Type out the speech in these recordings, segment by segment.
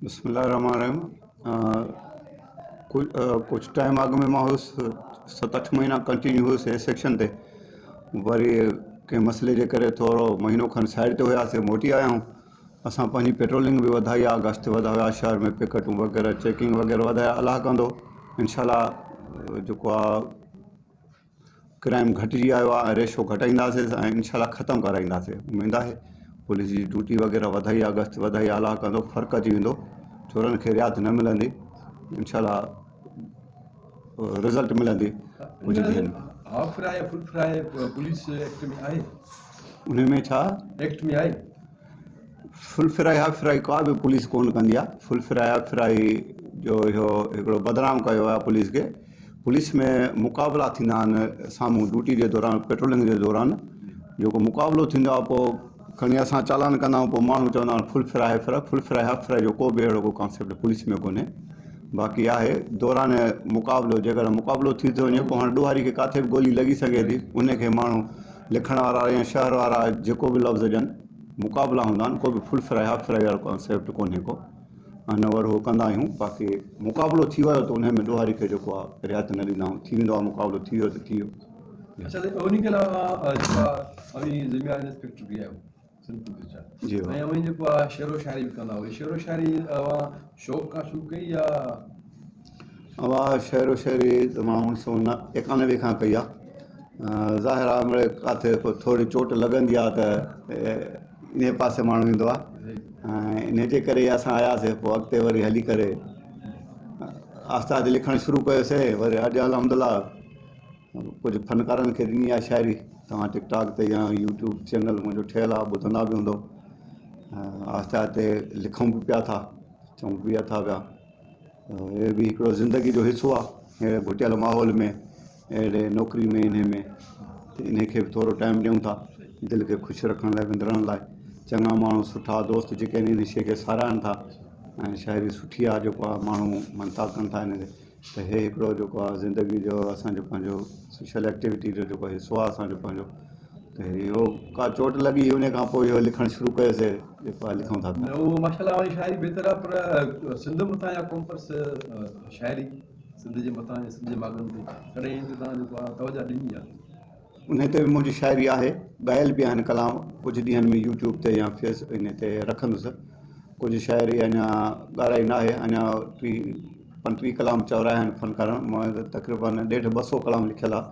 بسم الله الرحمٰن الرحيم ڪجهه ٽائيم اڳ ۾ مان هيس ست اٺ مهينا ڪنٽينيو هيس اي سيڪشن تي وري ڪنهن مسئلي جي ڪري ٿورو مهينو کن سائيڊ تي هياسي موٽي آيا آهيون اسان پنهنجي پيٽرولنگ به وڌائي آهي گشت وڌايو آهي شهر ۾ پڪٽون وغيره چيڪنگ وغيره وڌائي الله ڪندو انشاء الله جيڪو آهي ڪرائيم گهٽجي آيو آهي ۽ ريشو گهٽائينداسين ۽ انشاء الله ختم ڪرائينداسين اميد آهي پوليس جي ڊيوٽي وغيره وڌائي آهي گشت وڌائي آهي الله ڪندو فرق اچي ويندو چورن کي رعايت نه ملندي انشاء الله رزلٽ ملندي ڪجهه ڏينهن ۾. هاف فرائي يا فل فرائي پوليس ايڪٽ ۾ آهي؟ ان ۾ ڇا؟ ايڪٽ ۾ آهي؟ فل فرائي هاف فرائي ڪا به پوليس ڪونه ڪندي آهي فل فرائي هاف فرائي جو اهو هڪڙو بدنام ڪيو ويو آهي پوليس کي پوليس ۾ مقابلا ٿيندا آهن سامهون ڊيوٽي جي دوران پيٽرولنگ جي دوران جيڪو مقابلو ٿيندو آهي پوء کڻي اسان چالان ڪندا آهيون پوء ماڻهو چوندا آهن full fry half fry full fry half fry جو ڪو به اهڙو ڪو ڪانسيپٽ پوليس ۾ ڪونهي باقي آهي دوران مقابلو جيڪڏهن مقابلو ٿي ٿو وڃي پوء هاڻي ڏوهاري کي ڪاٿي به گولي لڳي سگهي ٿي ان کي ماڻهو لکڻ وارا يا شهر وارا جيڪو به لفظ ڏين مقابلا هوندا آهن ڪو به فل فرائي هاف فرائي وارو ڪانسيپٽ ڪونهي ڪو ۽ نه وري هو ڪندا آهيون باقي مقابلو ٿي ويو ته انهي ۾ ڏوهاري کي جيڪو آهي رعايت نه ڏيندا آهيون ٿي ويندو آهي مقابلو ٿي ويو ته ٿي ويو. اچا سائين انهي کي علاوه جيڪا اوهين ذميوار انسپيڪٽر به آهيو سنڌ پوليس جا جي ۽ اوهين جيڪو آهي شعر و شاعري به ڪندا آهيو شعر و شاعري اوهان شوق کان شروع ڪئي يا اوهان شعر و شاعري ته مان اڻويهه سو ايڪانوي کان ڪئي آهي ظاهر آهي مڙئي ڪاٿي ڪو ٿوري چوٽ لڳندي آهي ته انهي پاسي ماڻهو ايندو آهي ۽ انهي جي ڪري اسان آياسي پوء اڳتي وري هلي ڪري آهستي آهستي لکڻ شروع ڪيوسي وري اڄ الحمد لله ڪجهه فنڪارن کي ڏني آهي شاعري توهان ٽڪ ٽاڪ تي يا يوٽيوب چينل منهنجو ٺهيل آهي ٻڌندا به هوندو آهستي آهستي لکون به پيا ٿا چئون به اٿا پيا هي به هڪڙو زندگي جو حصو آهي ههڙي گهٽيل ماحول ۾ اهڙي نوڪري ۾ انهي ۾ ته انهي کي به ٿورو ٽائيم ڏيون ٿا دل کي خوش رکڻ لاء وندرڻ لاء چڱا ماڻهو سٺا دوست جيڪي آهن انهي شيء کي ساراهن ٿا ۽ شاعري سٺي آهي جيڪو آهي ماڻهو مڃتا ڪن ٿا ان تي ته هي هڪڙو جيڪو آهي زندگي جو اسانجو پنهنجو سوشل ايڪٽيوٽي جو جيڪو حصو آهي اسانجو پنهنجو ته اهو ڪا چوٽ لڳي ان کان پوء اهو لکڻ شروع ڪيوسي جيڪو آهي لکون ٿا پيا. نه اهو ماشاء الله اوهان جي شاعري بهتر آهي پر سنڌ مٿان يا قومپرست شاعري سنڌ جي مٿان يا سنڌ جي ماڳن تي ڪڏهن ان تي توهان جيڪو آهي توجه ڏني آهي؟ انهي تي به منهنجي شاعري آهي ڳايل به آهن ڪلام ڪجهه ڏينهن ۾ يوٽيوب تي يا فيس انهي تي رکندس ڪجهه شاعري اڃا ڳارائي ناهي اڃا ٽيهه پنٽيهه ڪلام چورايا آهن فنڪارن مان تقريبن ڏيڍ ٻه سو ڪلام لکيل آهي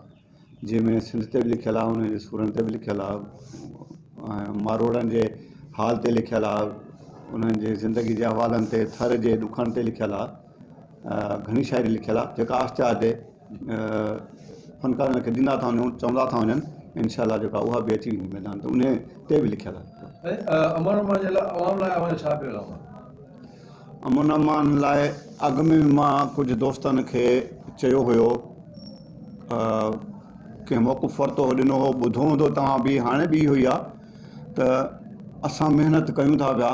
جنهن ۾ سنڌ تي به لکيل آهي انهن جي سورن تي به لکيل آهي ۽ ماروئڙن جي حال تي لکيل آهي انهن جي زندگي جي احوالن تي ٿر جي ڏکن تي لکيل آهي گهڻي شاعري لکيل آهي جيڪا آهستي آهستي فنڪارن کي ڏيندا ٿا وڃون چوندا ٿا وڃن انشاء الله جيڪا اها به اچي ويندي ميدان تي انهي تي به لکيل آهي. امن امان جي لاء عوام لاء اوهان جو ڇا پيغام آهي؟ امن امان لاء اڳ ۾ به مان ڪجهه دوستن کي چيو هيو ڪنهن موقف ورتو هو ڏنو هو ٻڌو هوندو توهان به هاڻي به اهو ئي آهي ته اسان محنت ڪيون ٿا پيا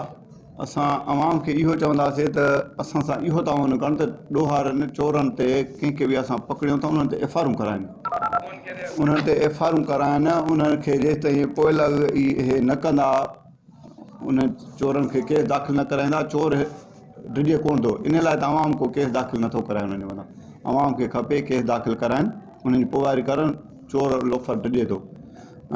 اسان عوام کي اهو چونداسين ته اسان سان اهو تعاون ڪن ته ڏوهارين چورن تي ڪنهن کي به اسان پڪڙيون ته انهن تي ايف آرون ڪرائن انهن تي ايف آرون ڪرائن انهن کي جيستائين پوئلڳ اهي نه ڪندا انهن چورن کي ڪيس داخل نه ڪرائيندا چور ڊڄي ڪونه ٿو ان لاء ته عوام ڪو ڪيس داخل نٿو ڪرائي انهن جي مٿان عوام کي کپي ڪيس داخل ڪرائن انهن جي پوئواري ڪرن چور لوفر ڊڄي ٿو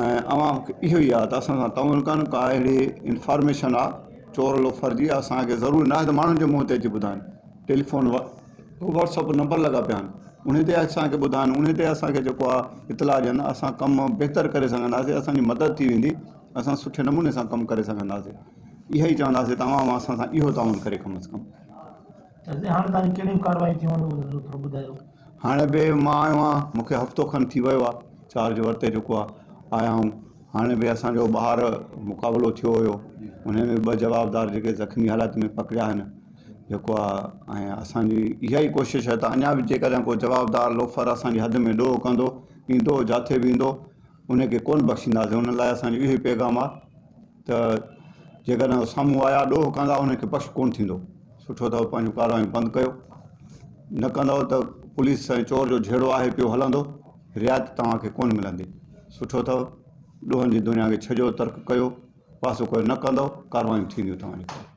۽ عوام کي اهو ئي آهي ته اسان سان تعاون ڪن ڪا اهڙي انفارميشن آهي چور لوفر جي اسان کي ضروري ناهي ته ماڻهن جي منهن تي اچي ٻڌائن ٽيليفون واٽس اپ نمبر لڳا پيا آهن انهي تي اسان کي ٻڌائن انهي تي اسان کي جيڪو آهي اطلاع ڏين اسان ڪم بهتر ڪري سگهنداسين اسان جي مدد ٿي ويندي اسان سٺي نموني سان ڪم ڪري سگهنداسين اها ئي چونداسين ته عوام اسان سان اهو تعاون ڪري ڪم از ڪم. هاڻي تائين ڪهڙيون ڪارروائيون ٿيون آهن اهو ٿورو ٻڌايو. هاڻي به مان آيو آهيان مون کي هفتو کن ٿي ويو آهي چارج ورتي جيڪو آهي آيا آهيون هاڻي به اسان جو ٻاهر مقابلو ٿيو هيو ان ۾ ٻه جوابدار جيڪي زخمي حالت ۾ پڪڙيا آهن جيڪو آهي ۽ اسان جي اها ئي ڪوشش آهي ته اڃا به جيڪڏهن ڪو جوابدار لوفر اسان جي حد ۾ ڏوهه ڪندو ايندو جاٿي به ايندو ان کي ڪونه بخشينداسين ان لاء اسان جو اهو ئي پيغام آهي ته جيڪڏهن سامهون آيا ڏوهه ڪندا انهن کي بخش ڪونه ٿيندو سٺو اٿو پنهنجون ڪاروايون بند ڪيو نه ڪندؤ ته پوليس ۽ چور جو جهيڙو آهي پيو هلندو رعايت توهان کي ڪونه ملندي سٺو اٿو ڏوهن جي دنيا کي ڇڏيو ترڪ ڪيو پاسو ڪيو نه ڪندؤ ڪاروايون ٿينديون توهان جي خلاف.